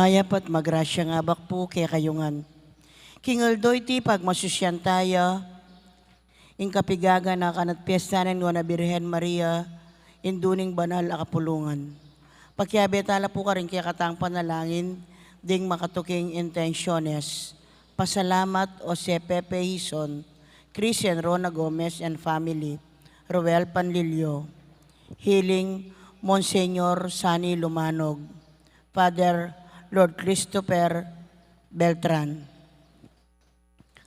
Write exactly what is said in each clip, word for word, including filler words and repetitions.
Mayap at magrasyang abak pu kekayu ngan. King aldo iti pagmasusyan taya, ing kapigaganakan at piyesta ning Nuan a Birhen Maria, Indu ning Banal a Kapulungan. Pakiabe tala pu karing kekatang panalangin ding makatuking intensyones. Pasalamat, Jose Pepe Hizon, Chris and Rona Gomez and family, Roel Panlilio. Healing, Monsignor Sani Lumanog, Father Lord Christopher Beltran,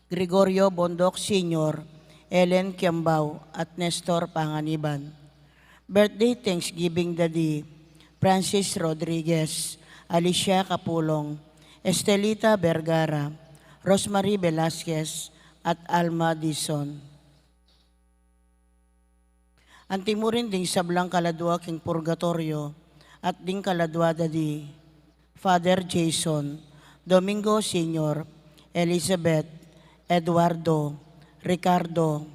Gregorio Bondoc Senior, Ellen Kiambao, at Nestor Panganiban. Birthday Thanksgiving Daddy, Francis Rodriguez, Alicia Capulong, Estelita Vergara, Rosemary Velasquez, at Alma Dizon. Anti mu rin ding sablang kaladua king purgatoryo at ding kaladua da di Father Jason, Domingo Senior, Elizabeth, Eduardo, Ricardo,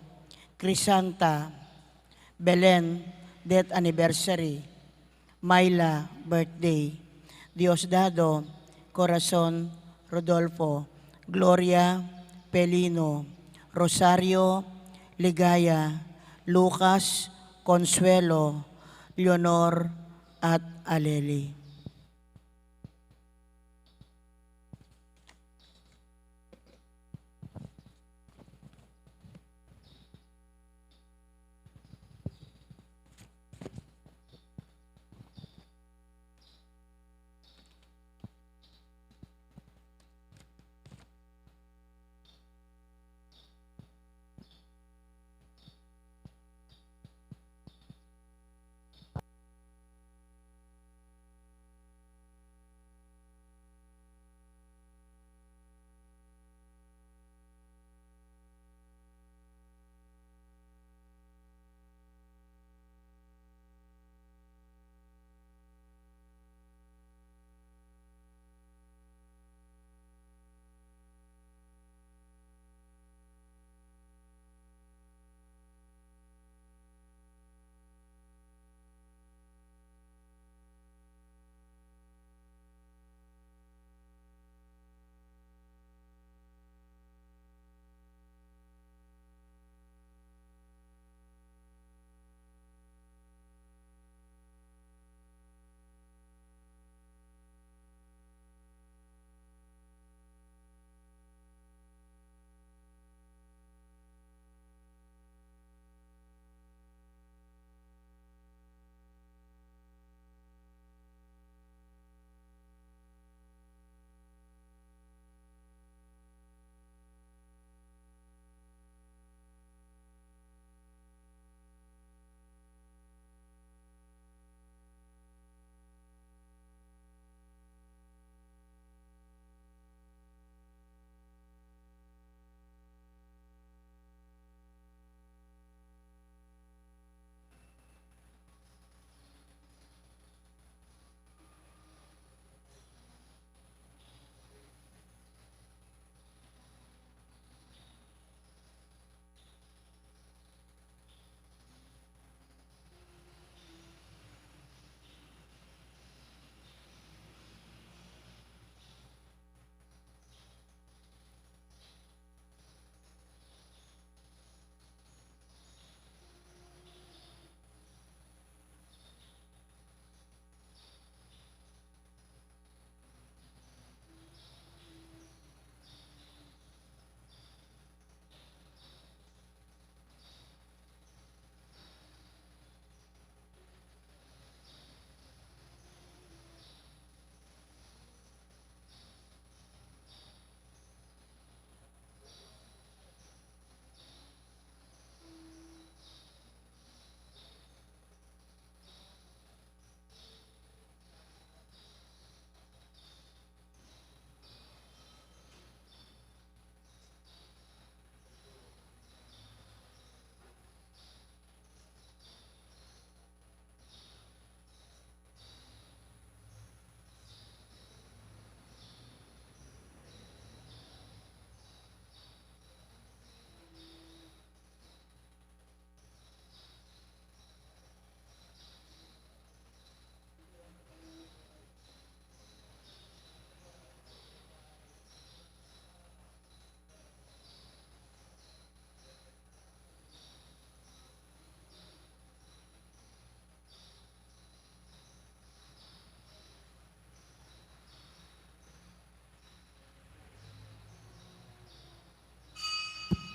Crisanta, Belen, death anniversary, Myla, birthday, Diosdado, Corazon, Rodolfo, Gloria, Pelino, Rosario, Ligaya, Lucas, Consuelo, Leonor, at Aleli.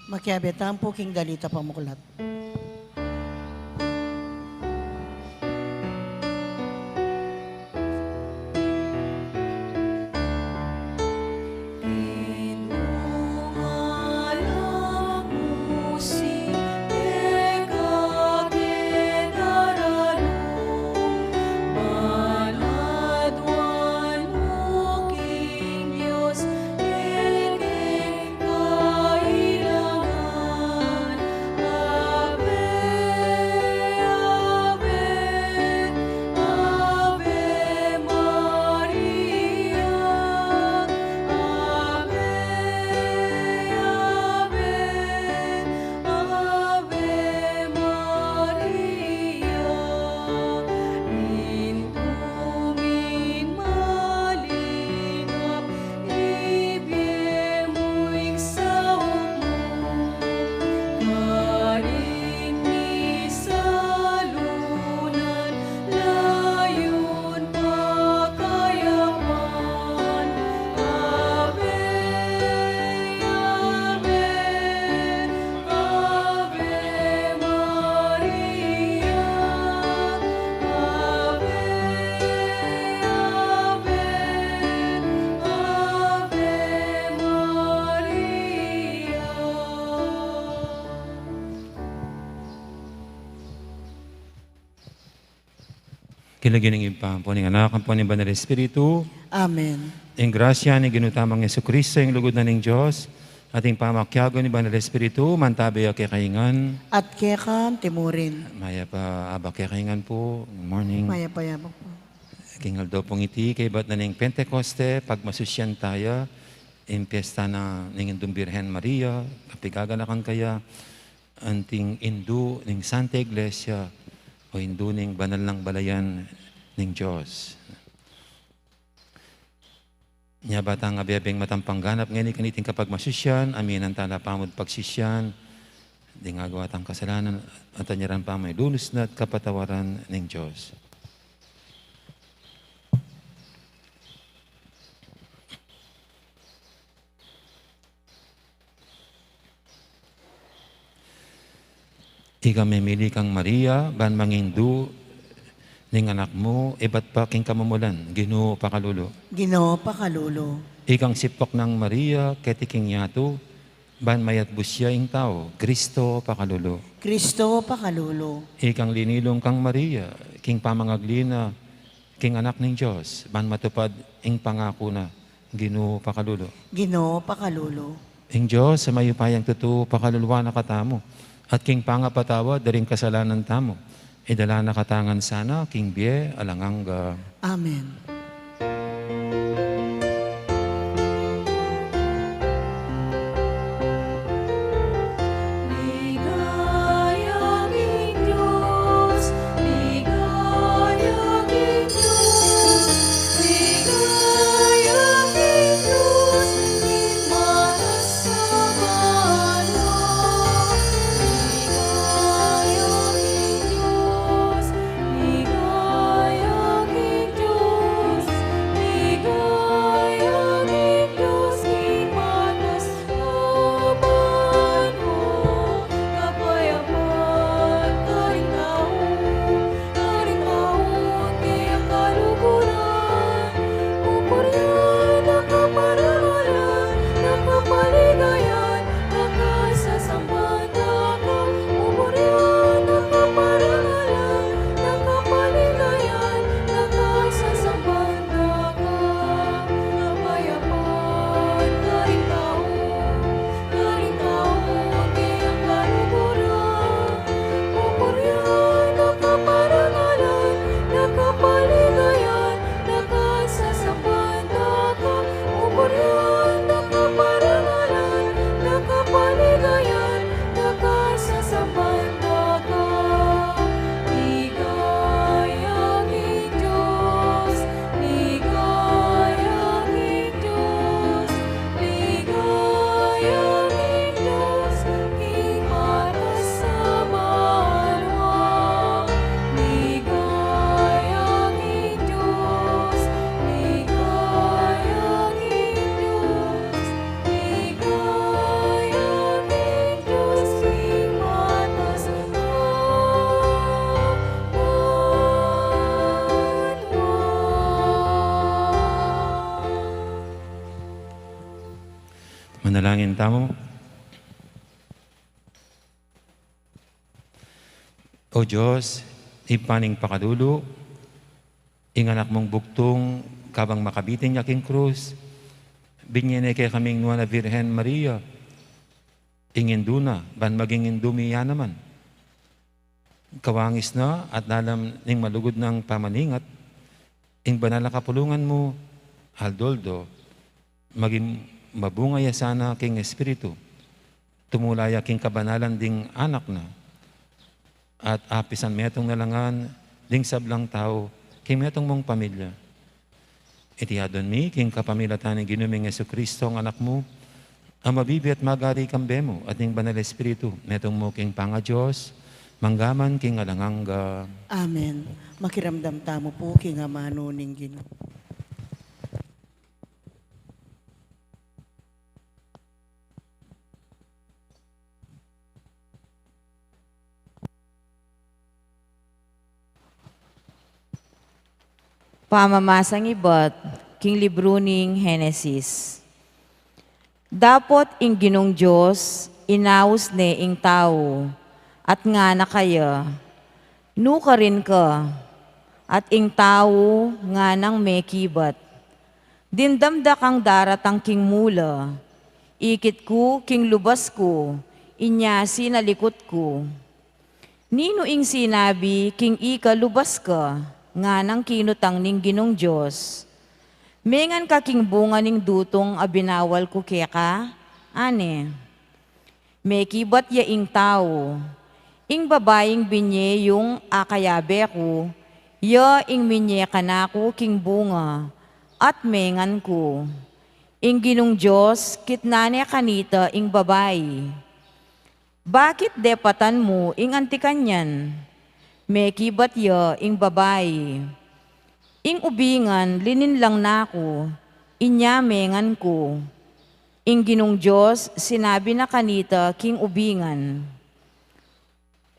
Makiabe tamu pu king Dalita Pamuklat. King lagyu ning Ibpa, ampo ning Anak, ampo ning Banal Espiritu. Amen. Ing grasya ning Ginu tamung Jesucristo, ing lugud na ning Dios, at ing pamakiabe ning Banal Espiritu, mantabi ya kekayu ngan. At keka mu rin. Mayap a abak kekayu ngan pu. Good morning. Mayap a abak pu. King aldo pung iti, kaybat na ning Pentecoste, pagmasusyan taya ing piesta na ning Indung Birhen Maria, kapigaganakan kaya anting indu ning Santa Iglesia, o indu ning banal nang balayan ning Dios. Nya ba tang abe-abeng matampang ganap ngeni kaniting kapagmasusyan, aminan tala pamud pagsisyan ding agawa tang kasalanan, at anyaran pa mu ing lunus na at kapatawaran ning Dios. Ika mimili kang Maria, ban mangin indu ning Anak mu, ibat pa king kamumulan, Ginu pakalulu. Ginu pakalulu. Ikang sipuk nang Maria, keti king yatu, ban mayatbus ya ing tau, Kristo pakalulu. Kristo pakalulu. Ikang linilung kang Maria, king pamangagli na, king Anak ning Dios, ban matupad ing pangaku na, Ginu pakalulu. Ginu pakalulu. Ing Dios a mayupayang tutu, pakaluluan na katamu, at king pangapatawad da ring kasalanan tamu, idala na katamu ngan sana king bie alang angga. Amen. Nalangin tamu. O Dios, Ibpa ning pakalulu, ing Anak mung bugtung, kabang makabitin ya king krus, binye ne kekaming Nuan a Virgen Maria, ing Indu na, ban maging Indu mi ya naman. Kawangis na at lalam ning malugud nang pamaningat, ing banal a kapulungan mu, aldo-aldo, maging mabunga ya sana king Espiritu, tumula ya king kabanalan ding Anak na, at apisan metung na la ngan ding sablang tau king metung mung pamilya. Iti adwan mi king kapamilatan ning Ginu ming Jesucristo, ing Anak mu, a mabibie at magari kambe mu at ning Banal Espiritu, metung mu king pangaDios, mangga man king alang angga. Amen. Makiramdam tamu pu king amanu ning Ginu. Pamamasang ibat king libru ning Henesis. Dapot ing Ginung Dios inaus ne ing tau, at ngana kaya, "Nukarin ka," at ing tau nganang mekibat, "Dimdam da kang daratang king mula, ikit ku king lubas ku, inya sinalikut ku." "Ninu ing sinabi king ika lubas ka?" nganang kinutang ning Ginung Dios. "Mengan ka king bunga ning dutung a binawal ku keka?" ane. Mekibat ya ing tau, "Ing babaing binye yung akayabe ku, ya ing minye kanaku king bunga, at mengan ku." Ing Ginung Dios kitnan ne kanita ing babai. "Bakit depatan mu ing anti kanyan?" Mekibat ya ing babai, "Ing ubingan lininlang na ku, inya mengan ku." Ing Ginung Dios sinabi na kanita king ubingan,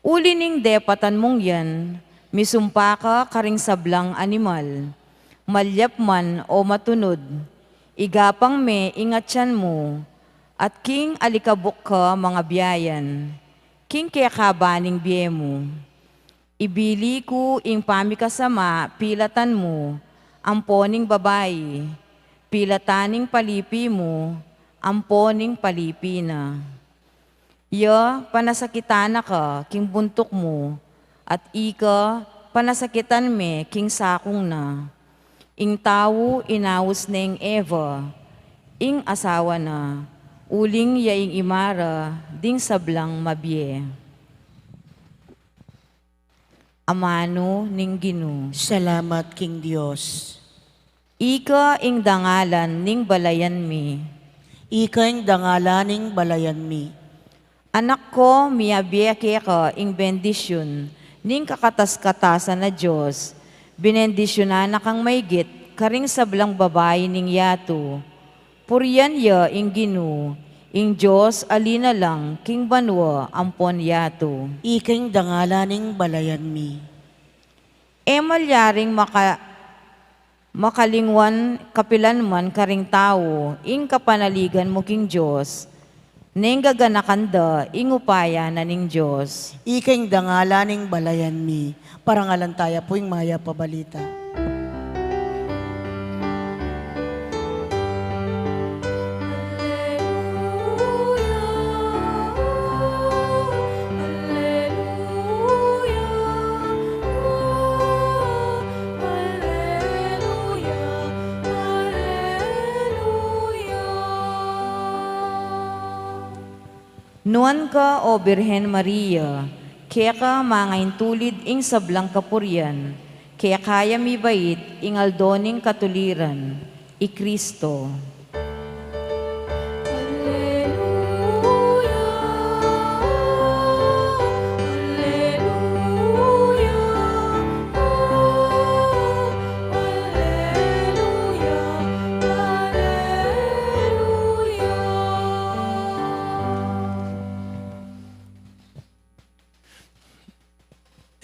"Uli ning depatan mung yan, misumpa ka karing sablang animal, malyap man o matunud. Igapang me ing atian mu, at king alikabuk ka mangabiayan, king kekaban ning bie mu. Ibili ku ing pamikasama pilatan mu ampo ning babai, pilatan ning palipi mu ampo ning palipi na. Ya panasakitan na ka king buntuk mu, at ika panasakitan me king sakung na." Ing tau inaus neng Eva, ing asawa na, uling ya ing ima ra ding sablang mabie. Amanu ning Ginu. Salamat king Dios. Ika ing dangalan ning balayan mi. Ika ing dangalan ning balayan mi. Anak ko, miabie keka ing bendisyun ning kakatas-katasan a Dios. Binendisyunan na kang maigit karing sablang babai ning yatu. Purian ya ing Ginu, ing Dios a linalang king banua ampon yatu. Ika ing dangalan ning balayan mi. E malyaring maka-, makalingwan kapilanman karing tau ing kapanaligan mu king Dios, neng gaganakan da ing upaya na ning Dios. Ika ing dangalan ning balayan mi. Parangalan taya pu ing mayap a balita. Nuan ka, O Birhen Maria, keka mangaintulid ing sablang kapurian, keka ya mibait ing aldo ning katuliran, i Kristo. Alleluia, alleluia, alleluia, alleluia.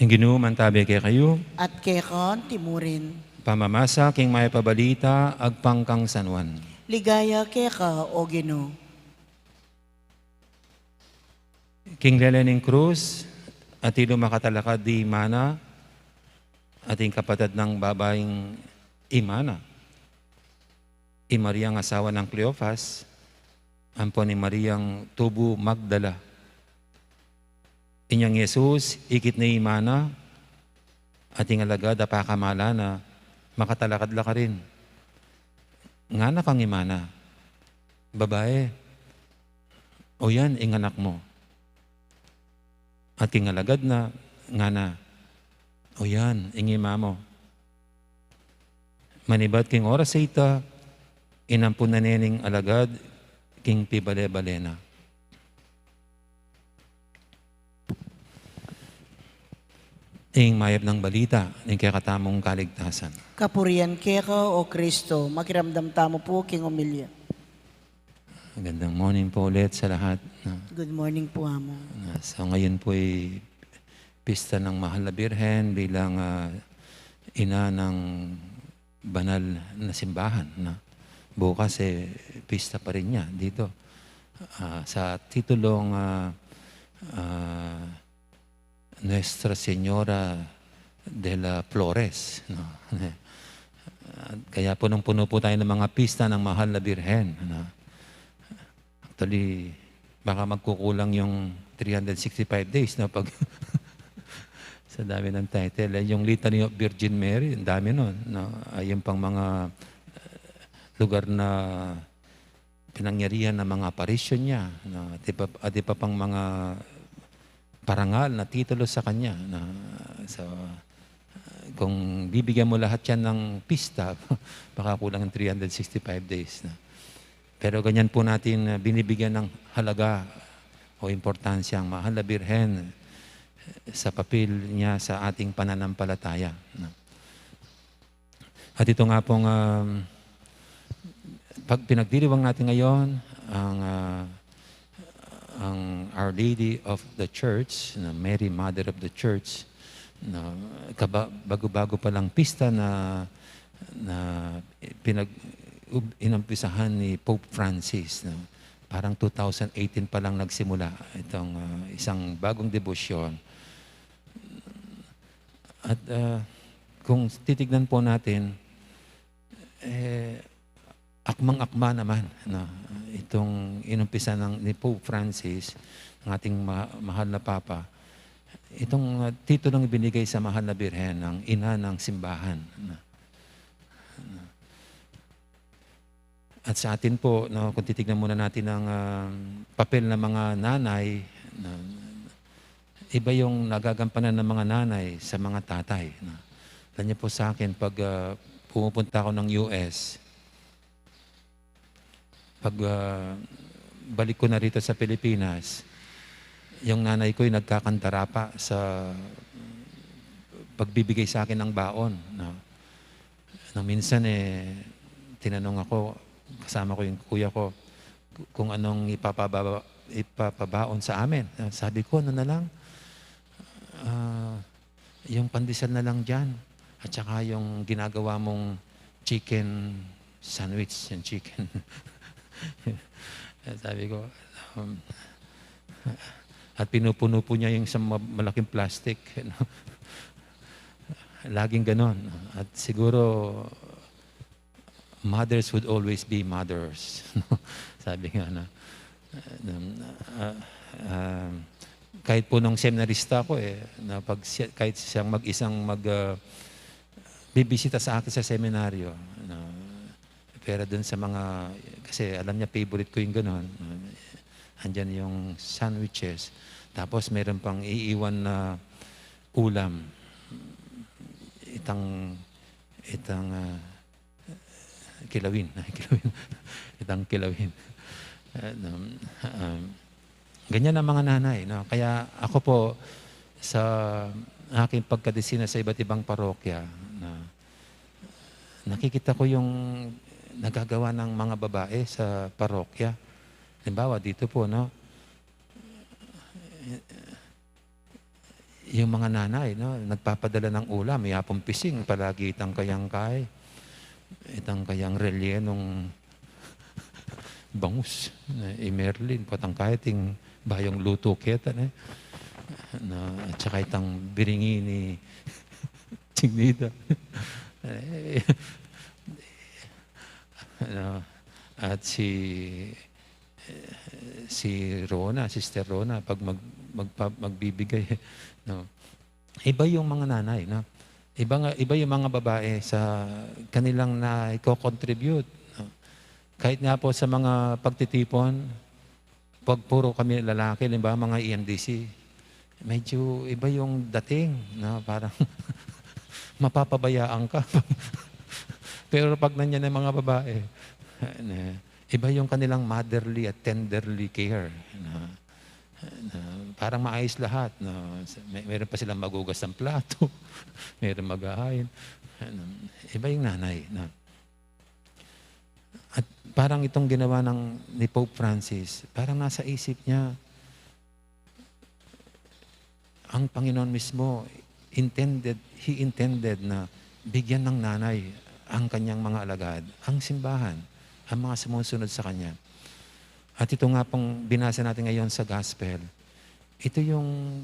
Ing Ginu mantabe kekayu. At keka anti mu rin. Pamamasa king mayap a balita agpang kang San Juan. Ligaya keka, O Ginu. King lele ning krus, atin lu makatalakad di Imana, atin kapatad nang babaing Imana, i Mariang asawa nang Cleofas, ampon i Mariang tubu Magdala. Inyang Jesus, ikit ne Imana, atin alagad a pakamala na, makatalakad la karin. Ngana kang Imana, "Babae, o yan ing anak mu." At king alagad na, ngana, "O yan ing ima mu." Manibat king oras a ita, inampun na ne ning alagad king pibale-bale na. Ing mayap nang balita ning kekatamung kaligtasan. Kapurian keka, O Kristo. Makiramdam tamu pu king omilya. Magandang morning po ulit sa lahat, no? Good morning po, Amo. Na, so, ngayon po ay pista ng Mahal na Birhen bilang, ah, ina ng banal na simbahan, no? Bukas, eh, pista pa rin niya dito. Ah, sa titulong, ah, ah, Nuestra Señora de la Flores, no? Kaya punong-puno po tayo ng mga pista ng Mahal na Birhen, no? Actually, baka magkukulang yung three hundred sixty-five days, no? Pag sa dami ng title. Eh, yung Litany of Virgin Mary, ang dami nun, no? Ay, yung pang mga, eh, lugar na pinangyarihan ng mga aparisyon niya, no? At iba, at iba pang mga parangal na titulo sa kanya, no? So, kung bibigyan mo lahat yan ng pista, baka kulang ng three hundred sixty-five days, no? Pero ganyan po natin, uh, binibigyan ng halaga o importansya ang Mahal na Birhen sa papel niya sa ating pananampalataya, no? At ito nga pong, um, pag pinagdiriwang natin ngayon, ang, uh, ang Our Lady of the Church, na Mary, Mother of the Church, na kaba-, bago-bago pa lang pista na, na pinag-, ub-, inumpisahan ni Pope Francis, no? Parang two thousand eighteen pa lang nagsimula itong, uh, isang bagong debosyon. At, ah, kung titignan po natin, eh, akmang-akma naman, no? Itong inumpisa ng, ni Pope Francis, ng ating ma-, mahal na Papa, itong, ah, titulong ibinigay sa Mahal na Birhen, ng Ina ng Simbahan, no? At sa atin po, no, kung titignan muna natin ang, ah, papel ng mga nanay, no, iba yung nagagampanan ng mga nanay sa mga tatay, no. Alam niyo po sa akin, pag, ah, pumupunta ako ng U S, pag, ah, balik ko na rito sa Pilipinas, yung nanay ko yung nagkakandara pa sa pagbibigay sa akin ng baon, no. Nang minsan, eh, tinanong ako, kasama ko yung kuya ko, kung anong ipapababa-, ipapabaon sa amin. Ah, sabi ko, "Ano na lang? Ah, yung pandesal na lang dyan. At saka yung ginagawa mong chicken sandwich, yung chicken." Sabi ko, um, at pinupuno po niya yung isang ma-, malaking plastic, no? Laging ganon. At siguro, "Mothers would always be mothers." Sabi nga na, um, ah, ah, kahit po nung seminarista ko, eh, na pag siya, kahit siyang mag-isang mag, ah, bibisita sa akin sa seminaryo, na, pero dun sa mga, kasi alam niya favorite ko yung ganon, ah, andyan yung sandwiches, tapos meron pang iiwan na ulam, itang, itang, ah, kilawin, kilawin, itang kilawin. Ah, um, um, ganyan ang mga nanay, no? Kaya ako po, sa aking pagkadisina sa iba't ibang parokya, na nakikita ko yung nagagawa ng mga babae sa parokya. Halimbawa, dito po, no? Yung mga nanay, no, nagpapadala ng ulam, yapong pising, palagi itang kayang kay, itang kayang rellenong bangus, eh, i Merlin, patang kay ting Bayung luto keta, ne? Na, at saka itang biringi ni Chinita. Eh, ano, at si, si Rona, Sister Rona, pag mag-, magpa-, magbibigay, no? Iba yung mga nanay, no? Iba nga, iba yung mga babae sa kanilang na i-contribute, no? Kahit nga po sa mga pagtitipon, pag puro kami lalaki, halimbawa, mga E M D C, medyo iba yung dating, no? Parang mapapabayaan ka. Pero pag nandiyan ang mga babae, na, iba yung kanilang motherly at tenderly care, no? Na parang maayos lahat, no? May, meron pa silang magugas ng plato, meron maghahain. Ano, iba yung nanay, no? At parang itong ginawa ng, ni Pope Francis, parang nasa isip niya, ang Panginoon mismo intended, he intended na bigyan ng nanay ang kanyang mga alagad, ang simbahan, ang mga sumusunod sa kanya. At ito nga pong binasa natin ngayon sa gospel, ito yung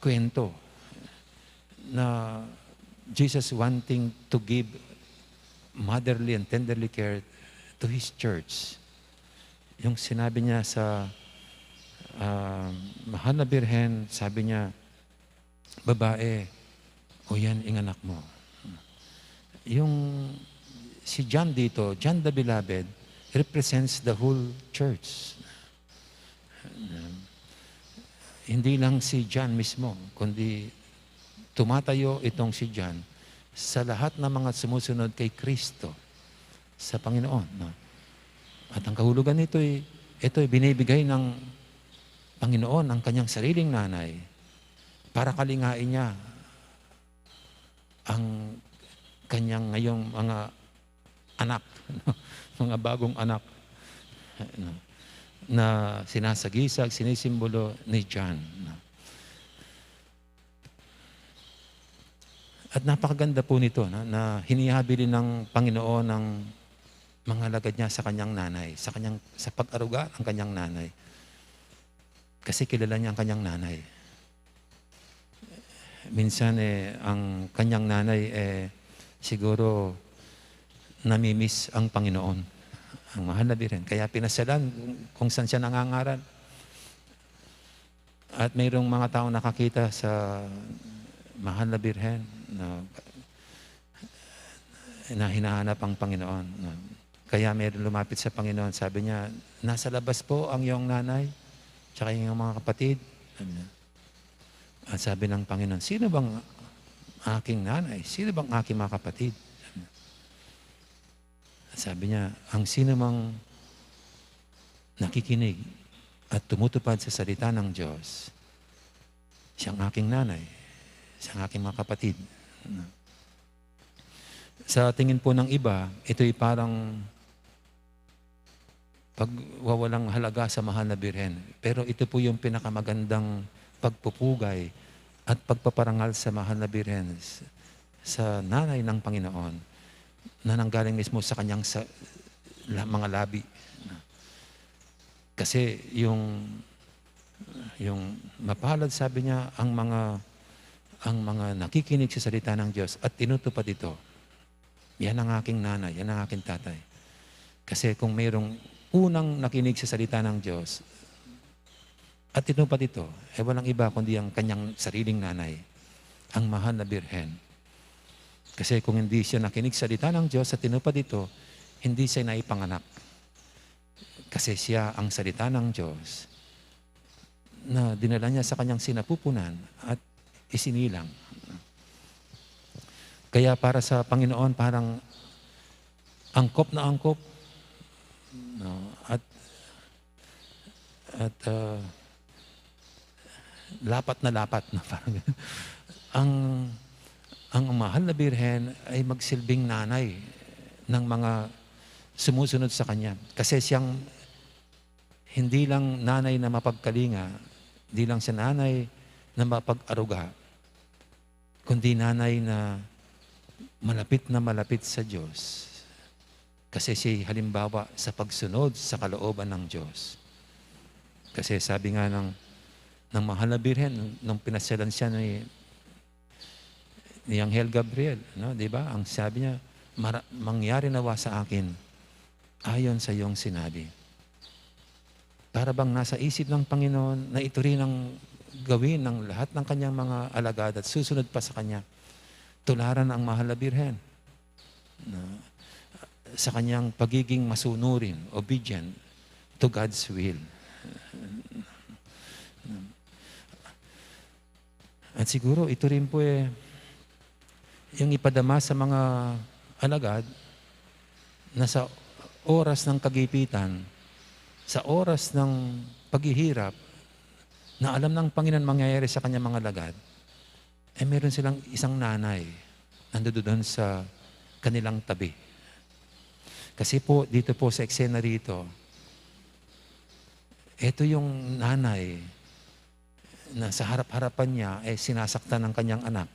kwento na Jesus wanting to give motherly and tenderly care to his church. Yung sinabi niya sa, ah, mahal na birhen, sabi niya, "Babae, o yan ing anak mo." Yung si John dito, John the Beloved, represents the whole church. Hindi lang si John mismo, kundi tumatayo itong si John sa lahat ng mga sumusunod kay Kristo, sa Panginoon, no? At ang kahulugan nito ay, ito ay binibigay ng Panginoon, ang kanyang sariling nanay, para kalingain niya ang kanyang ngayong mga anak, mga bagong anak, no, na sinasagisag, sinisimbolo ni John, no. At napakaganda po nito, no, na hinihabilin ng Panginoon ang mga alagad niya sa kanyang nanay, sa kanyang, sa pag-aruga ng kanyang nanay. Kasi kilala niya ang kanyang nanay. Minsan, eh, ang kanyang nanay, eh, siguro namimiss ang Panginoon, ang mahal na Birhen. Kaya pinasyalan kung saan siya nangangaral. At mayroong mga taong nakakita sa mahal na Birhen na, na hinahanap ang Panginoon, no? Kaya mayroong lumapit sa Panginoon, sabi niya, "Nasa labas po ang iyong nanay, tsaka yung mga kapatid." Sabi niya. At sabi ng Panginoon, "Sino bang aking nanay? Sino bang aking mga kapatid?" Sabi niya. At sabi niya, "Ang sino mang nakikinig at tumutupad sa salita ng Diyos, siyang aking nanay, siyang aking mga kapatid." Sa tingin po ng iba, ito'y parang pagwawalang halaga sa mahal na Birhen. Pero ito po yung pinakamagandang pagpupugay at pagpaparangal sa mahal na Birhen, s-, sa nanay ng Panginoon, na nanggaling mismo sa kanyang sa, la-, mga labi. Kasi yung, yung mapalad, sabi niya, ang mga, ang mga nakikinig sa salita ng Diyos at tinutupad ito. Yan ang aking nanay, yan ang aking tatay. Kasi kung mayroong unang nakinig sa salita ng Diyos at tinupad ito, eh, walang iba kundi ang kanyang sariling nanay, ang mahal na Birhen. Kasi kung hindi siya nakinig sa salita ng Diyos at tinupad ito, hindi siya naipanganak. Kasi siya ang salita ng Diyos na dinala niya sa kanyang sinapupunan at isinilang. Kaya para sa Panginoon, parang angkop na angkop, no? At, at, ah, lapat na lapat, no? Parang ganun. Ang, ang mahal na Birhen ay magsilbing nanay ng mga sumusunod sa kanya. Kasi siyang hindi lang nanay na mapagkalinga, hindi lang siya nanay na mapag-aruga, kundi nanay na malapit na malapit sa Diyos. Kasi siya'y halimbawa sa pagsunod sa kalooban ng Diyos. Kasi sabi nga ng, ng Mahal na Birhen, nung pinasyalan siya ni, ni Anghel Gabriel, no? Di ba? Ang sabi niya, "Mara-, mangyari nawa sa akin ayon sa iyong sinabi." Para bang nasa isip ng Panginoon na ito rin ang gawin ng lahat ng kanyang mga alagad at susunod pa sa kanya. Tularan ang Mahal na Birhen na sa kanyang pagiging masunurin, obedient to God's will. At siguro ito rin po, eh, yung ipadama sa mga alagad na sa oras ng kagipitan, sa oras ng paghihirap, na alam ng Panginoon mangyayari sa kanyang mga alagad, eh, meron silang isang nanay nandoon sa kanilang tabi. Kasi po, dito po sa eksena rito, eto yung nanay na sa harap-harapan niya, eh, sinasaktan ng kanyang anak,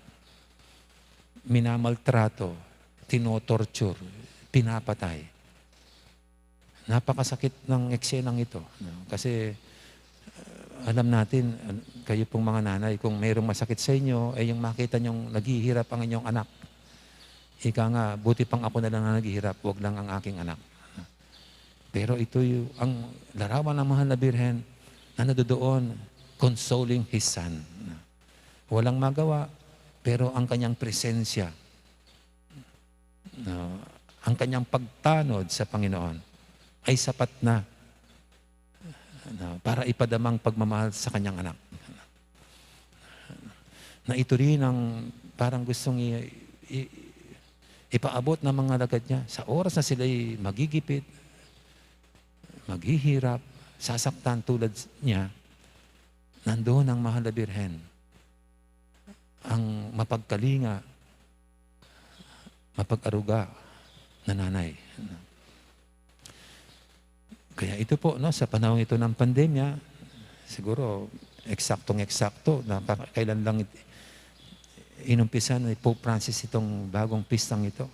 minamaltrato, tinotorture, pinapatay. Napakasakit ng eksenang ito, no? Kasi, uh, alam natin, uh, kayo pong mga nanay, kung mayroong masakit sa inyo, eh, yung makita niyong naghihirap ang inyong anak. Ika nga, "Buti pang ako na lang ang naghihirap, wag lang ang aking anak." Pero ito yung, ang larawan ng Mahal na Birhen na nandoon, consoling his son. Walang magawa, pero ang kanyang presensya, no, ang kanyang pagtanod sa Panginoon ay sapat na, no, para ipadamang pagmamahal sa kanyang anak. Na ito rin ang parang gustong i-, i-, ipaabot ng mga alagad niya. Sa oras na sila'y magigipit, maghihirap, sasaktan tulad niya, nandoon ang Mahal na Birhen, ang mapagkalinga, mapag-aruga na nanay. Kaya ito po, no, sa panahong ito ng pandemya, siguro eksaktong-eksakto na ka-, kailan lang it-, inumpisan ni Pope Francis itong bagong pistang ito.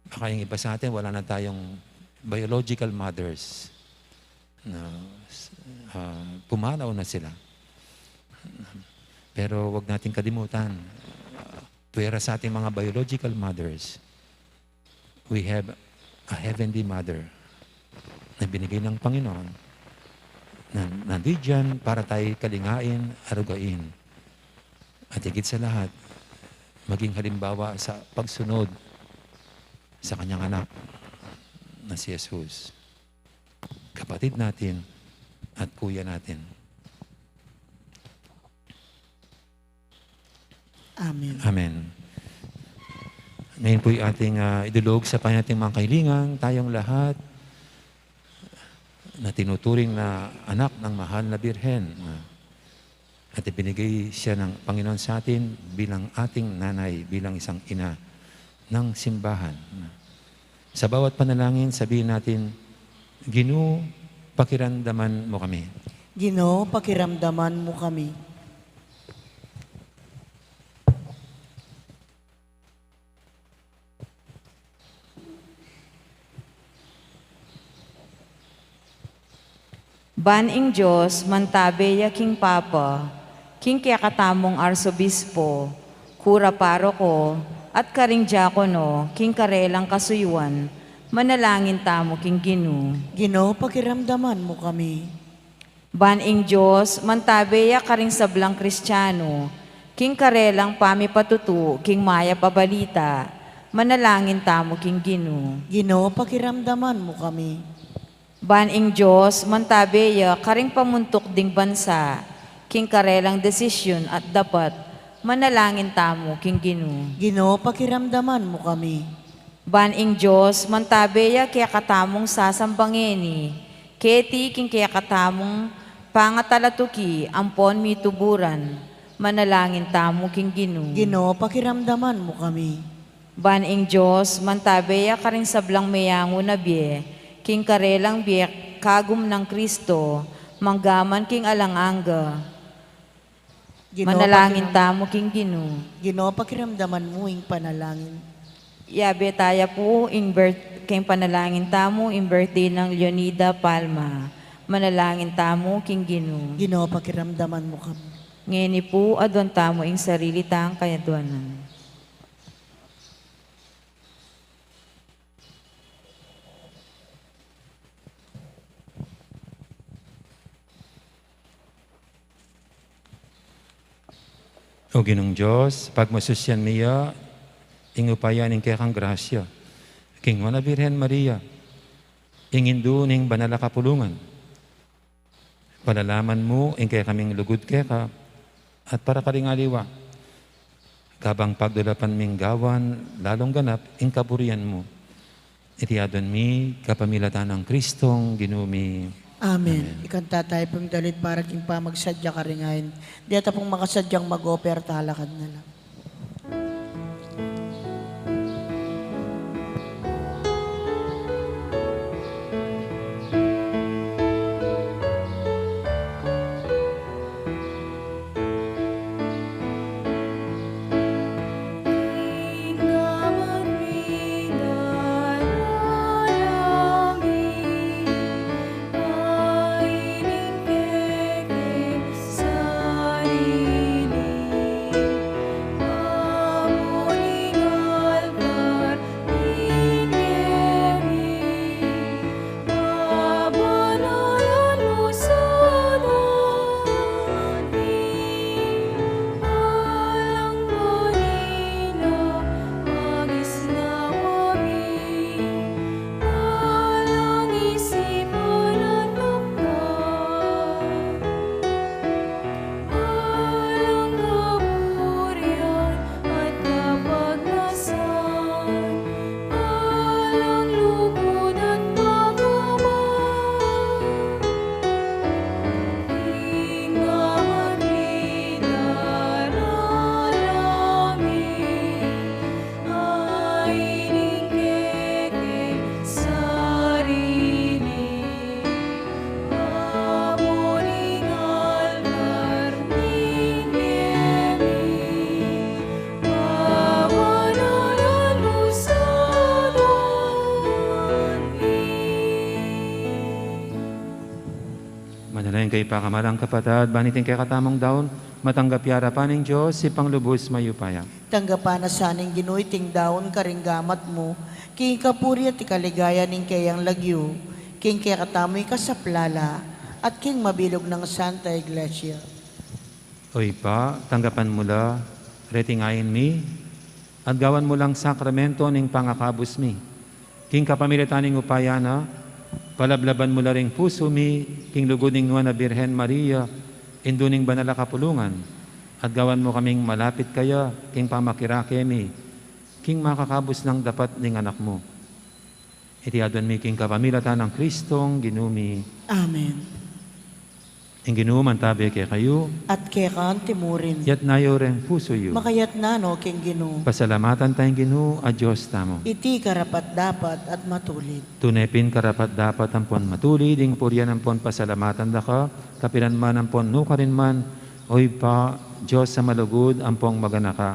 Baka yung iba sa atin, wala na tayong biological mothers. Na, ah, pumanaw na sila. Pero wag nating kalimutan, ah, pwera sa ating mga biological mothers, we have a heavenly mother na binigay ng Panginoon na nandiyan para tayo kalingain, arugain. At higit sa lahat, maging halimbawa sa pagsunod sa kanyang anak na si Jesus. Kapatid natin at kuya natin. Amen. Amen. Ngayon po'y ating, ah, idulog sa Panginoon ating mga kahilingan, tayong lahat na tinuturing na anak ng mahal na Birhen, ah, at ibinigay siya ng Panginoon sa atin bilang ating nanay, bilang isang ina ng simbahan. Sa bawat panalangin, sabihin natin, "Ginu, pakiramdaman mo kami." Ginu, pakiramdaman mo kami. Ban ing Dios mantabe ya king Papa, king kekatamung Arsobispo, kura paroko, at karing diakono, king karelang kasuyuan, manalangin tamu king Ginu. Ginu, pakiramdaman mu kami. Ban ing Dios mantabe ya karing sablang Kristiano, king karelang pamipatutu king mayap a balita, manalangin tamu king Ginu. Ginu, pakiramdaman mu kami. Ban ing Dios mantabe ya karing pamuntuk ding bansa, king karelang desisyun at dapat, manalangin tamu king Ginu. Ginu, pakiramdaman mu kami. Ban ing Dios mantabe ya kekatamung sasamba ngeni, keti king kekatamung pangatalatuki ampon mituburan, manalangin tamu king Ginu. Ginu, pakiramdaman mu kami. Ban ing Dios mantabe ya karing sablang meyangu na bie, king karelang bie kagum nang Kristo, manggaman king alang angga. Ginu, manalangin pakira- tamu king Ginu. Ginu, pakiramdaman mu ing panalangin. Yabe taya pu ing birth-, king panalangin tamu, ing birthday nang Leonida Palma. Manalangin tamu king Ginu. Ginu, pakiramdaman mu kami. Ngeni pu, aduan tamu ing sarili tang kayadwanan. O Ginung Dios, pagmasusyan mi ya ing upaya ning kekang grasya king Nuan a Birhen Maria, ing Indu ning Banal a Kapulungan. Palalaman mu ing kekaming lugud keka, at para karing aliwa, kabang pagdulapan ming gawan lalung ganap ing kaburian mu. Iti aduan mi kapamilatan nang Kristong Ginu mi. Amen. Amen. Ikanta tayu pung dalit para king pamagsadya karing ain. Deta pung makasadyang mag-offer, talakad na la. Alang kaburian at kapagnasan, alang lugud at pagmamahal, king amat mi daralangin, ain ing kekeng sarili. Manalangin kayu, pakamalan kung kapatad, ban iting kekatamung daun matanggap ya arapan ning Dios, Ibpang lubus mayupaya. Tanggapan na sa ning Ginu iting daun karing gamat mu, king kapurian at ikaligaya ning keyang lagyu, king kekatamu ing kasaplalan, at king mabilug nang Santa Iglesia. O Ibpa, tanggapan mu la reting ain mi, at gawan mu lang sakramento ning pangakabus mi. King kapamilatan ning upaya na, palablaban mu la ring pusu mi king lugud ning Nuan a Birhen Maria, Indu ning Banal a Kapulungan, at gawan mu kaming malapit kaya king pamakirake mi king makakabus nang dapat ning Anak mu. Iti aduan mi king kapamilatan nang Kristong Ginu mi. Amen. Ing Ginu mantabe kekayu. At keka anti mu rin. Yatna yu reng pusu yu. Makayatna no king Ginu. Pasalamatan taya ing Ginu a Dios tamu. Iti karapat-dapat at matulid. Tune pin karapat-dapat ampon matulid ing purian ampon pasalamatan da ka, kapilan man ampon nukarin man, O Ibpa, Dios a malugud ampon maganaka.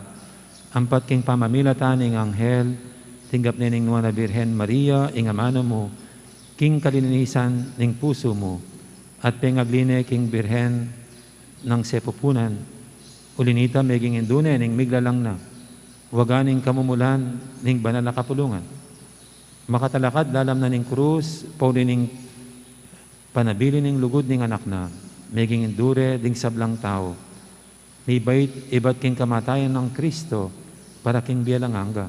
Ampat king pamamilatan ning anghel, tinggap ne ning Nuan a Birhen Maria ing amanu mu, king kalinisan ning pusu mu, at pengagli ne king Birhen nang Sepupunan. Uli nita, meging indu ne ning miglalang na, waga ning kamumulan ning Banal a Kapulungan. Makatalakad lalam na ning krus, pauli ning panabilin ning lugud ning Anak na, meging indu re ding sablang tau. Mibait ibat king kamatayan nang Kristo para king bie alang angga.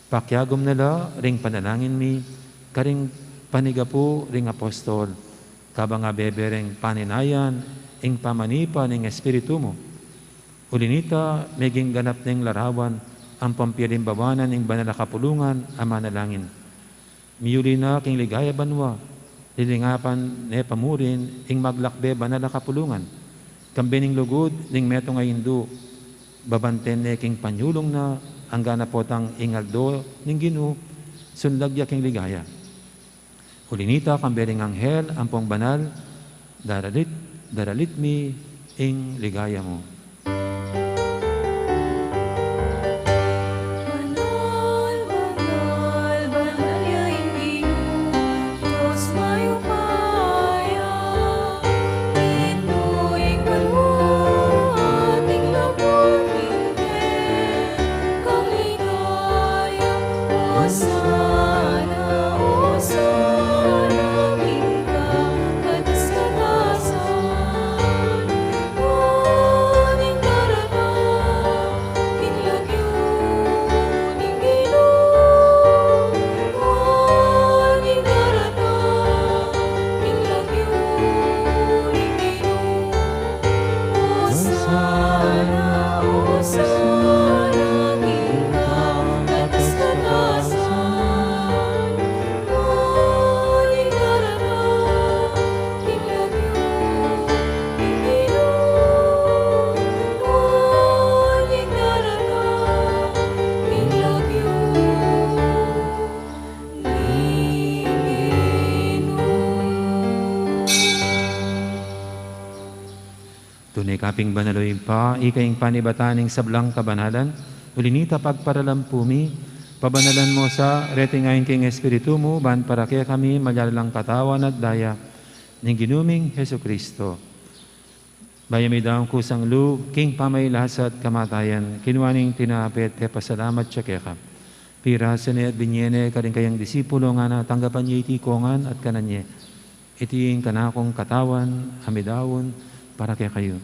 Pakiagum na la ring panalangin mi karing panigapu ring apostol, kabang abebe reng paninayan ing pamanipa ning Espiritu mu. Uli nita, meging ganap neng larawan ampon pialimbawanan ning Banal a Kapulungan a manalangin. Miyuli na king ligaya banua, lilingapan ne pa murin ing maglakbe Banal a Kapulungan, kambe ning lugud ning metung a indu, babanten ne king panyulung na, angga na potang ing aldo ning Ginu, sunlag ya king ligaya. Uli nita, kambe ring anghel ampong banal, daralit, daralit mi ing ligaya mu. Banal, banal, banal ya ing Ginu, Dios mayupaya. Ika pin banal, o Ibpa, ika ing panibatan ning sablang kabanalan, uli na nita pagparalampu mi, pabanalan mu sa reting ain king Espiritu mu, ban para kekami maging katawan at daya ning Ginu ming Jesucristo. Bayu mi daun kusang lub king pamagkasakit at kamatayan, kinua ne ing tinape at pepasalamat ya keka. Pirasu ne at binie ne karing kayang disipulo, ngana, tanggapan ye iti kongan at kanan ye. Iti ing kanakung katawan, a midaun para kekayu.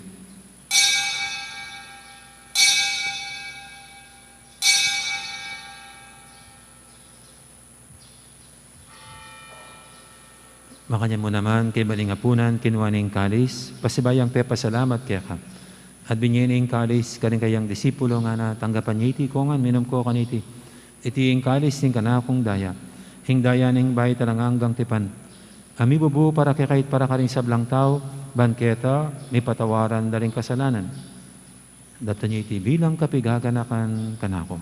Makanyan mu naman, kaybat ning apunan, kinua ne ing kalis, pasibayu yang pepasalamat keka. At binie ne ing kalis karing kayang disipulo, ngana, tanggapan ye iti kongan, minum ko kaniti. Iti ing kalis ning kanakung daya, ing daya ning bayu at alang anggang tipan, a mibubu para kekayu at para karing sablang tau, ban keta mipatawaran da ring kasalanan. Daptan ye iti bilang kapigaganakan kanaku.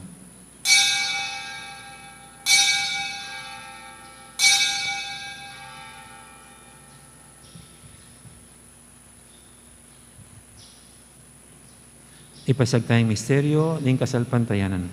Ipasiag taya ing misteryu ning kasalpantayanan.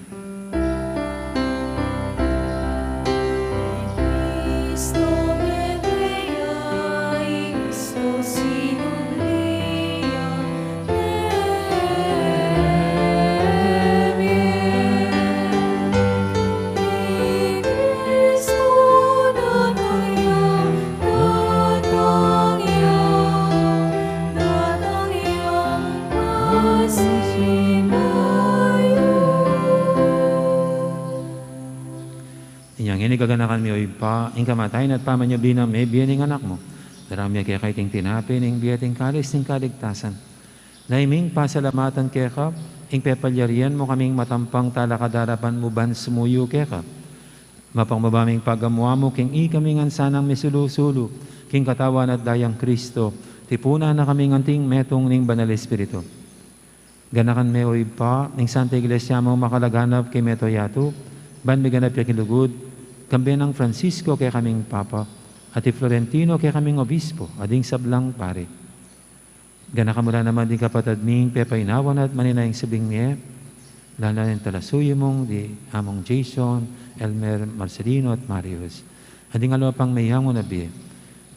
Inya ngeni gaganakan mi, o Ibpa, ing kamatayan at pamanyubli nang mebie ning Anak mu. Daraun mi keka iting tinape ning bie at ing kalis ning kaligtasan. Nanu ming pasalamatan keka ing pepalyarian mu kaming matampang talakad king arapan mu ban sumuyu keka. Mapagmabie ming pagamu-amu king ikami ngan sanang misulu-sulu king katawan at dayang Kristo, tipunan na kami ngan king metung ning Banal Espiritu. Ganakan me, o Ibpa, ing Santa Iglesia mung makalaganap king mabilug a yatu, ban miganap ya king lugud, kambe nang Francisco kekaming Papa, at i Florentino kekaming Obispo, at ding sablang pari. Ganakan mu la naman ding kapatad ming pepainawa na at manenaya ing subling mie, lalu na ring talasuyu mung di Among Jason, Elmer, Marcelino, at Marius. At ding aliwa pang meyangu na bie.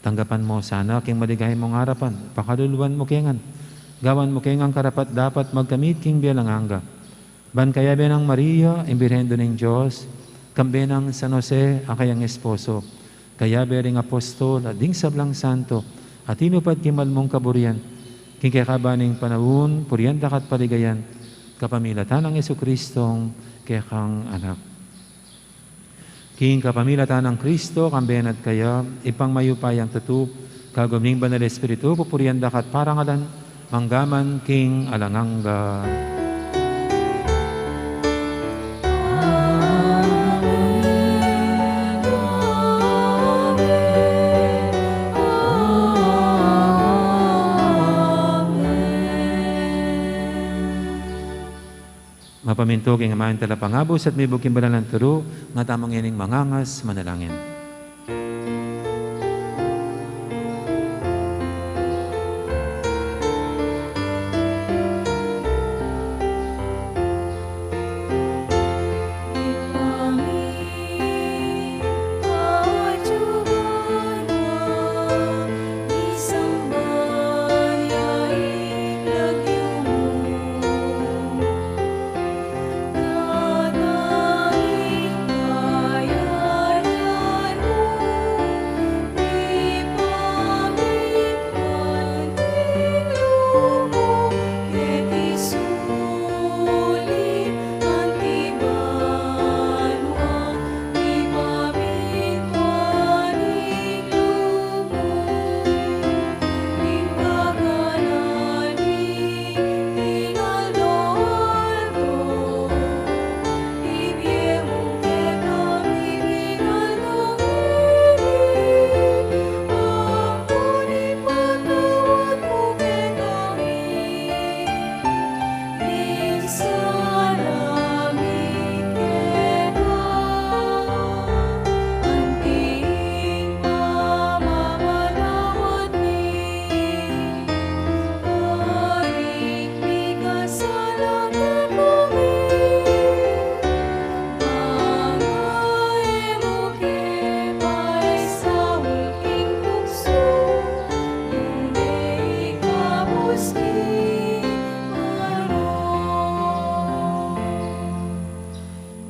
Tanggapan mu sana king maligaya mung arapan, pakaluluan mu ke ngan. Gawan mu ke ngan karapat-dapat magkamit king bie alang angga. Ban kayabe nang Maria, ing Birhen Indu ning Dios, kambe nang San Jose, a kayang esposo, kayabe ring apostol, at ding sablang santo, a tinupad king mal mung kaburian, king kekaban ning panaun, purian da ka at paligayan, kapamilatan nang Jesucristong kekang Anak. King kapamilatan nang Kristo, kambe na at kaya, Ibpang mayupayang tutu, kagum ning Banal Espiritu, pupurian da ka at parangalan, mangga man king alang angga. Mapamintu king Ama, ing Talapangabus, at mibug king banal nang turu, nga tamu ngening mangangas manalangin.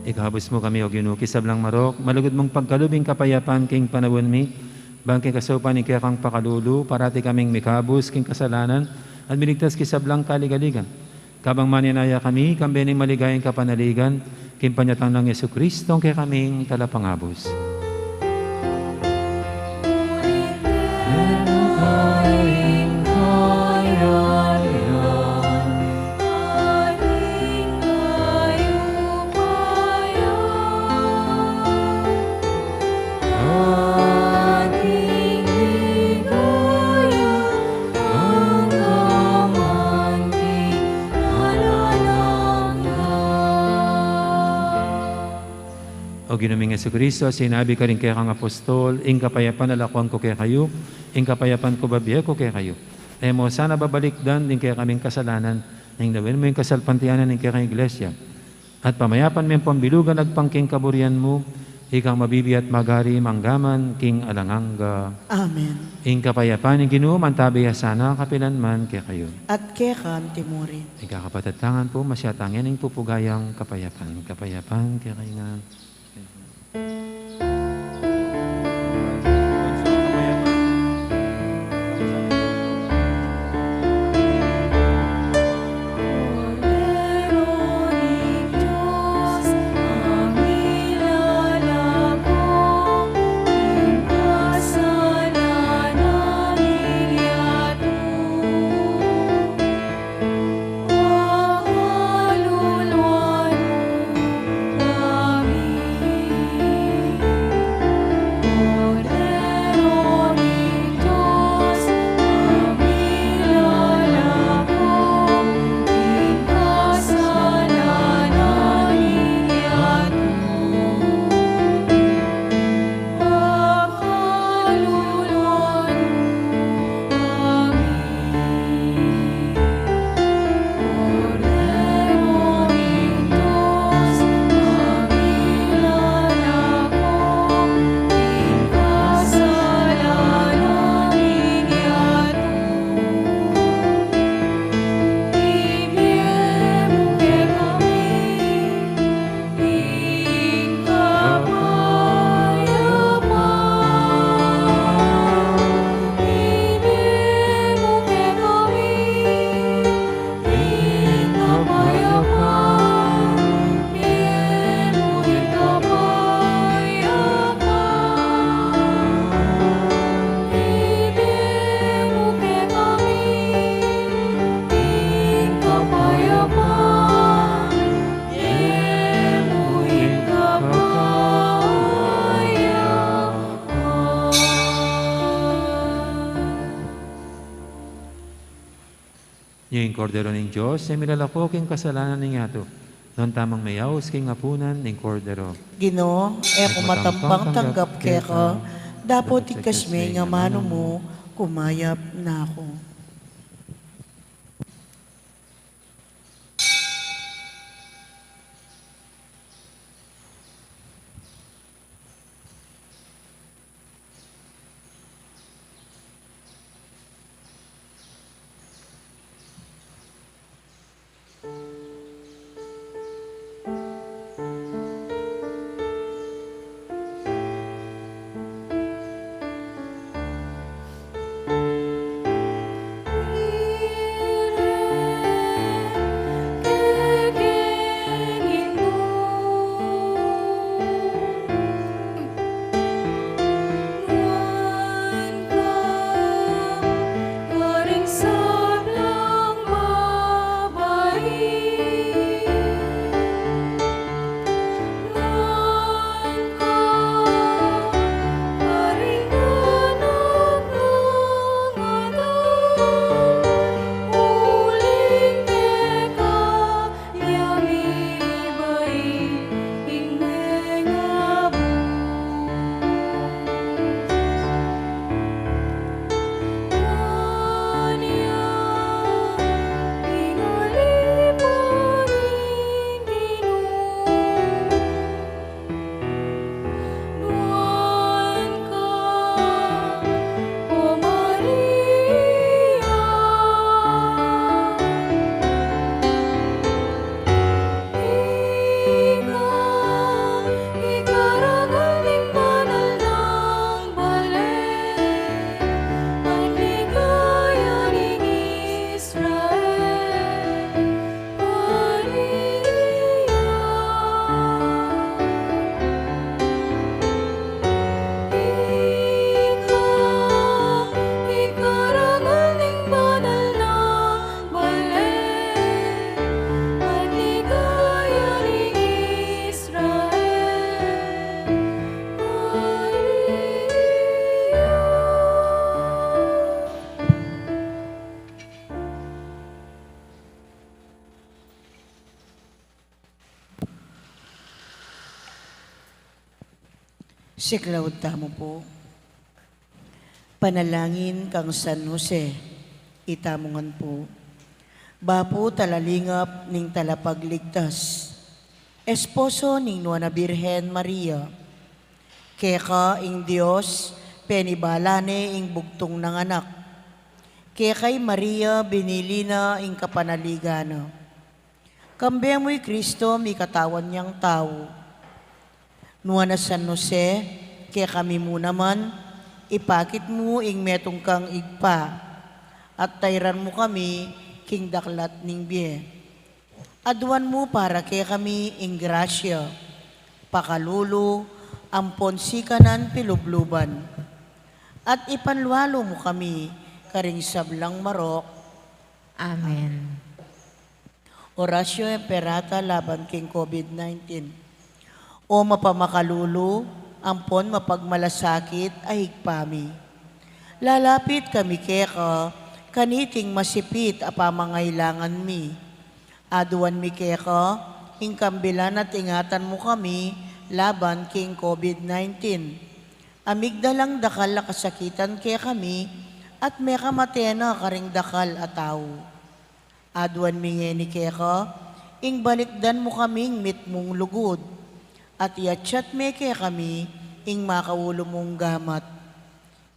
Ikabus mu kami, O Ginu, king sablang marok, malugud mung pagkalub ing kapayapan king panaun mi, bang king kasaupan ning kekang pakalulu, parati kaming mikabus king kasalanan, at miligtas king sablang kaligaligan. Kabang manenaya kami, kambe ning maligayang kapanaligan, king panyatang nang Jesucristo, ing kekaming Talapangabus. O Ginu ming Jesucristo, sinabi mu karing kekang apostol, ing kapayapan lakuan ku kekayu, ing kapayapan ku bibie ku kekayu. E mu sana babalikdan ding kekaming kasalanan, nune lawen mu ing kasalpantayanan ning kekang Iglesia. At pamayapan meng pambilugan agpang king kaburian mu, ikang mabibie at magari mangga man king alang angga. Amen. Ing kapayapan ning Ginu mantabi ya sana kapilan man kekayu. At keka mu rin. Ing kakapatad tang ampo, masyatan ing pupugayang kapayapan. Kapayapan kekayu ngan. Ing Kordero ning Dios, e milalako king kasalanan ning yatu. Nuan tamung meyaus king apunan ning Kordero. Ginu, e ku matampang tanggap keka, dapot ikasme ing amanu mu, kumayap na ku. Siklaud tamu pu. Panalangin kang San Jose, itamu ngan pu. Bapu talalingap ning Talapagligtas, esposo ning Nuan a Birhen Maria. Keka ing Dios penibala ne ing bugtung nang anak. Keka i Maria binili na ing kapanaligan na. Kambe mu i Kristo mikatawan yang tau. Nuan a San Jose, kekami mu naman ipakit mu ing metung kang Ibpa, at tairan mu kami king daklat ning bie. Aduan mu para kekami ing grasya, pakalulu, ampon sikanan pilubluban. At ipanlualu mu kami karing sablang marok. Amen. Oratio Imperata laban king COVID nineteen. O mapamakalulu ampon mapagmalasakit a Ibpa mi, lalapit kami keka kaniting masipit a pamangailangan mi. Aduan mi keka ing kambilan at ingatan mu kami laban king COVID nineteen. A migdalang dakal a kasakitan kekami at mekamate na karing dakal a tau. Aduan mi ngeni keka ing balikdan mu kaming mitmung lugud, at iatsat me kekami ing makaulu mung gamat.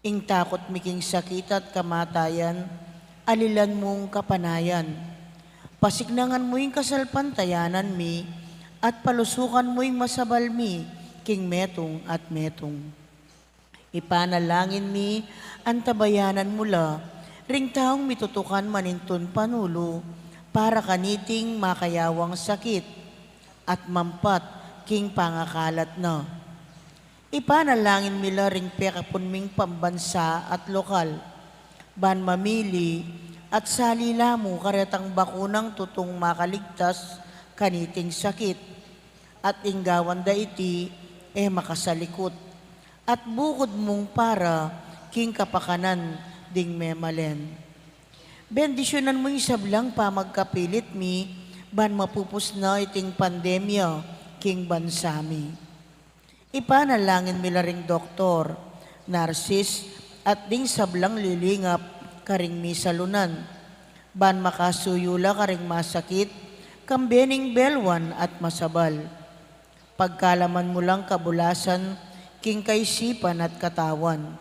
Ing takut mi king sakit at kamatayan, alilan mung kapanayan. Pasiknangan mu ing kasalpantayanan mi, at palusukan mu ing masabal mi king metung at metung. Ipanalangin mi, antabayanan mu la ring taung mitutukan manintun panulu para kaniting makayawang sakit at mampat king pangakalat na. Ipanalangin mi la ring pekapun ming pambansa at lokal, ban mamili at sali la mu karetang bakunang tutung makaligtas kaniting sakit, at ing gawan da iti e makasalikut, at bukud mung para king kapakanan ding memalen. Bendisyunan mu ing sablang pamagkapilit mi, ban mapupus na iting pandemya king bansa mi. Ipanalangin mi la ring doktor, narsis, at ding sablang lilingap karing misalunan, ban makasuyu la karing masakit, kambe ning belwan at masabal. Pagkalaman mu lang kabulasan king kaisipan at katawan.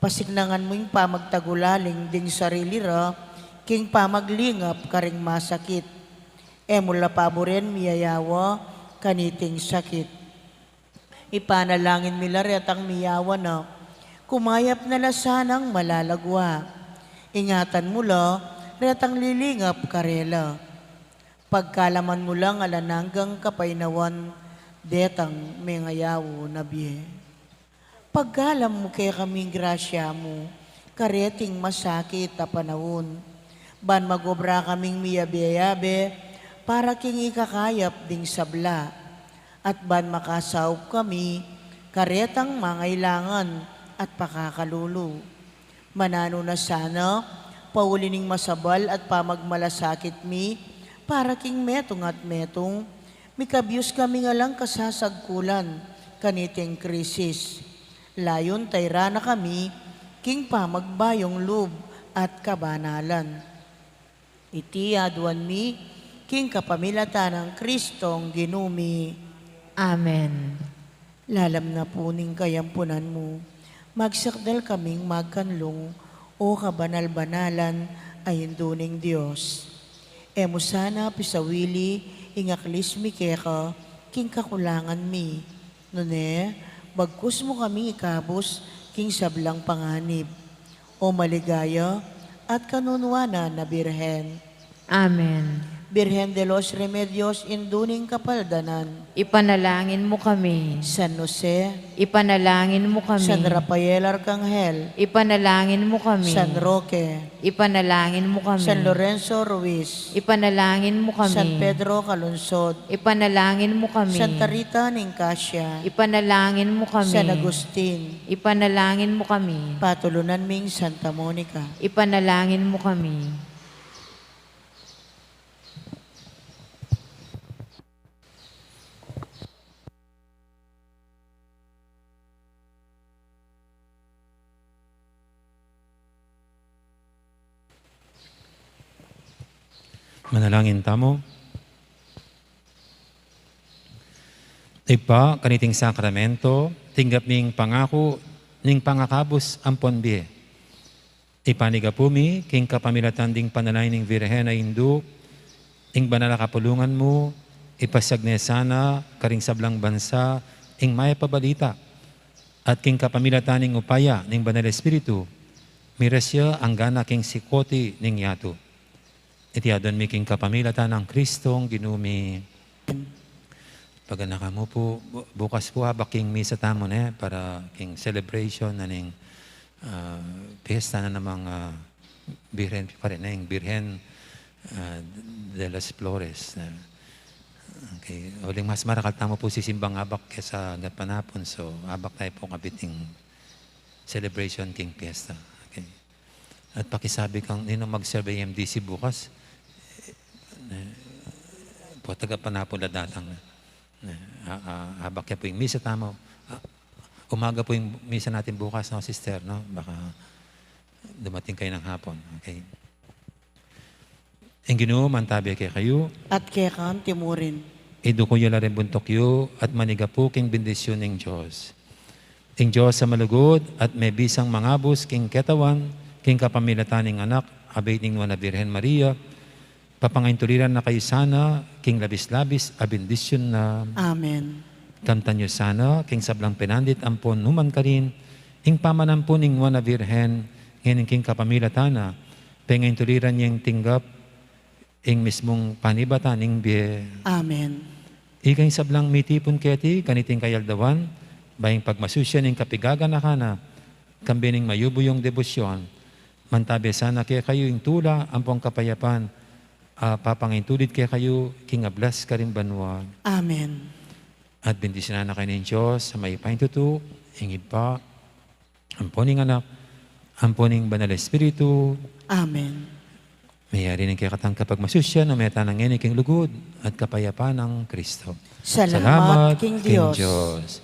Pasiknangan mu ing pamagtagulaling ding sarili ra king pamaglingap karing masakit. E mu la paburen miyayawa kaniting sakit. Ipanalangin mi la retang miyawa na, kumayap na la sanang malalagwa. Ingatan mu la retang lilingap karela. Pagkalaman mu lang alang anggang kapaynawan detang mengayaw na bie. Pagkalam mu kekami ing grasya mu kareting masakit a panaun, ban magobra kaming miyabe-yabe para king ikakayap ding sabla, at ban makasaup kami karetang mangailangan at pakakalulu. Mananu na sana, pauli ning masabal at pamagmalasakit mi para king metung at metung, mikabius kami ngan lang kasasagkulan kaniting krisis. Layun tayran na kami king pamagbayung lub at kabanalan. Iti aduan mi king kapamilatan nang Kristong Ginu mi. Amen. Lalam na pu ning kayampunan mu, magsakdal kaming magkanlung, O kabanal-banalan a Indu ning Dios. E mu sana pisawili ing aklis mi keka king kakulangan mi, nune bagkus mu kaming ikabus king sablang panganib, O maligaya at kanunuanan a Birhen. Amen. Birhen de los Remedios, Indu ning Kapaldanan. Ipanalangin mu kami. San Jose. Ipanalangin mu kami. San Rafael Arcangel. Ipanalangin mu kami. San Roque. Ipanalangin mu kami. San Lorenzo Ruiz. Ipanalangin mu kami. San Pedro Calungsod. Ipanalangin mu kami. Santa Rita ning Casia. Ipanalangin mu kami. San Agustin. Ipanalangin mu kami. Patulunan ming Santa Monica. Ipanalangin mu kami. Manalangin tamu. Ibpa, kaniting sakramento, tinggap mi ing pangaku ning pangakabus ampon bie. Ipanyawad mi king kapamilatan ding panalangin ning Virgen a Indu, ing banal a kapulungan mu, ipasiag ne sana karing sablang bansa ing mayap a balita, at king kapamilatan ning upaya ning Banal Espiritu, miras ya anggana king sikut ning yatu. Iti adwan mi king kapamilatan nang Kristong Ginu mi. Paganakan mu pu, bu-, bukas pu abak king misa tamu, ne, para king celebration na ning, ah, piyesta na namang, ah, Birhen pa rin, ne, ing Birhen, ah, de las Flores, ne. Okay, uling mas marakal tamu pu sisimbang abak kesa gatpanapun, so abak tamu pu kabiting celebration king piyesta. Okay. At pakisabi kang ninu mag-serve M D C bukas. Eh, pu, gatpanapun la datang na. Eh, a-, a-, abak ya pu ing misa tamu. Ah, umaga pu ing misa natin bukas, no, sister, no? Baka dumating kayu nang hapon. Okay. Ing Ginu mantabi kekayu. At keka mu rin. Iduku yu la ring buntuk yu at manigapu king bendisyun ning Dios. Ing Dios a malugud at mebisang mangabus king katawan, king kapamilatan ning Anak a bait ning Nuan a Birhen Maria, papangaintuliran na kayu sana king labis-labis a bendisyun na. Amen. Kamtan yu sana king sablang penandit ampon nukarin, ing pamanampun ning Nuan a Birhen, ngeni king kapamilatan na, pengaintuliran yang tinggap ing mismung panibatan ning bie. Amen. Ika ing sablang mitipun keti kaniting kayaldawan, bayu pagmasusyan ning kapigaganakan na, kambe ning mayubuyung debosyon, mantabi sana kekayu ing tula ampong kapayapan, a papangaintulid kekayu king ablas karing banua. Amen. At bendisyunan na kayu ning Dios a mayupaya king tutu, ing Ibpa, ampon ing Anak, ampon ing Banal Espiritu. Amen. Meyari ning kekatang kapagmasusyan, a meta na ngeni king lugud at kapayapan nang Kristo. Salamat king Dios.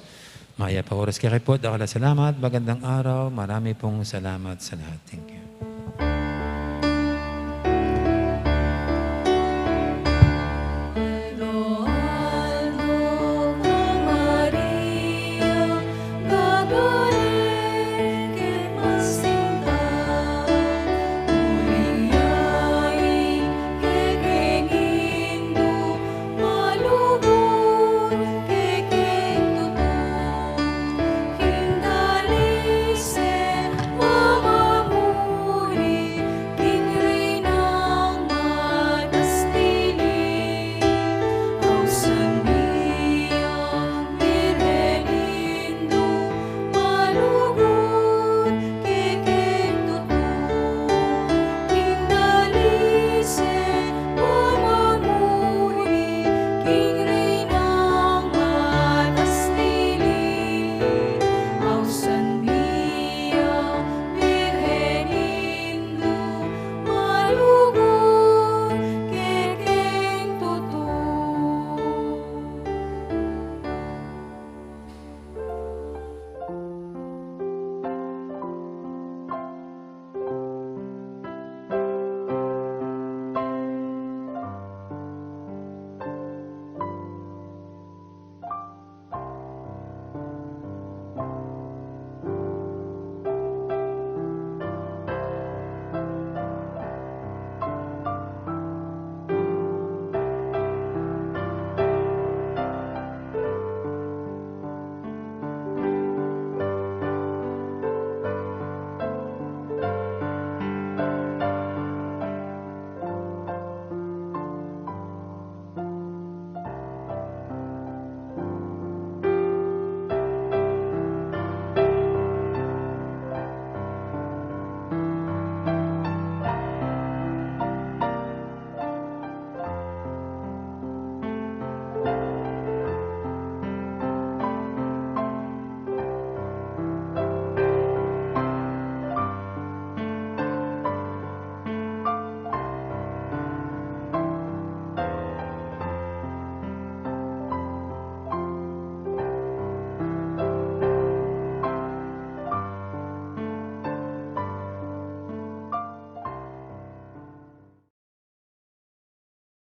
Mayap a oras kekayu pu, dakal a salamat, magandang araw, marami pung salamat sa lahat. Thank you.